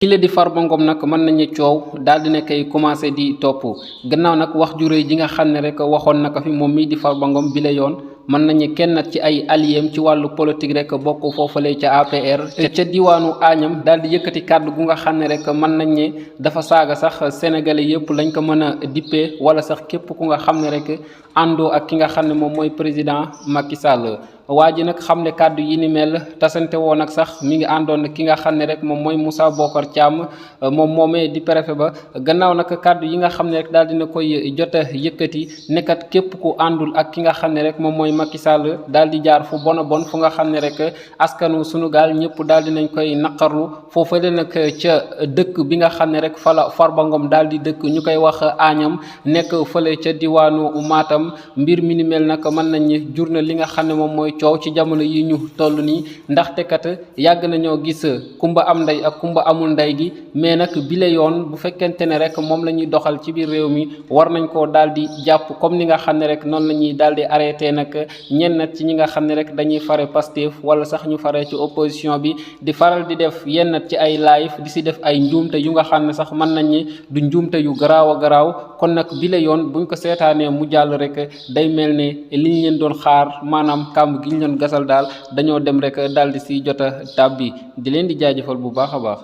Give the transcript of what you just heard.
kile di Farba Ngom nag mën nañu coow daal dina koy commencé di topp gannaaw nag wax ju rëy ji nga xam ne rek waxoon na ko fi moom mii di Farba Ngom bi la yoon mën nañu kenn nag ci ay alliéem ci wàllu politique rek bokk foofale ca APR ca diwaanu Agnam daal di yëkkati kàddu gu nga xam ne rek mën nañ ne dafa saaga sax sénégalais yëpp lañ ko mën a dippee wala sax képp ku nga xam ne rek àndoo ak ki nga xam ne moom mooy président Macky Sall. waa ji nag xam ne kàddu yi ni mel tasante woon nag sax mi ngi àndoon ki nga xam ne rek moom mooy Moussa Bokar Thiam moom moomee di préfet ba gannaaw nag kàddu yi nga xam ne rek daal dina koy jot a yëkkati nekkat képp ku àndul ak ki nga xam ne rek moom mooy Macky Sall daal di jaar fu bon a bon fu nga xam ne rek askanu sunu gaal ñëpp daal dinañ koy naqarlu foofale nag ca dëkk bi nga xam ne rek fala Farba Ngom daal di dëkk ñu koy wax Agnam nekk fële ca diwaanu Matam mbir mi ni mel nag mën nañ jur na li nga xam ne moom mooy coow ci jamono yi ñu toll nii ndaxte kat yàgg nañoo gis kumba am ndey ak kumba amul ndey gi mais nag bile yoon bu fekkente ne rek moom la ñuy doxal ci biir réew mi war nañ koo daal di jàpp comme ni nga xam ne rek noonu la ñuy daal di arrêté nag ñenn ci ñi nga xam ne rek dañuy fare Pastef wala sax ñu fare ci opposition bi di faral di def yenn ci ay live di si def ay njuumte yu nga xam ne sax mën nañ ni du njuumte yu garaaw a garaaw kon nag bile yoon buñ ko seetaanee mu jàll rek day mel ne liñ leen doon xaar maanaam kàmb gi ñu doon gasal daal dañoo dem rek daal di si jot a tàbbi di leen di jaajëfal bu baax a baax.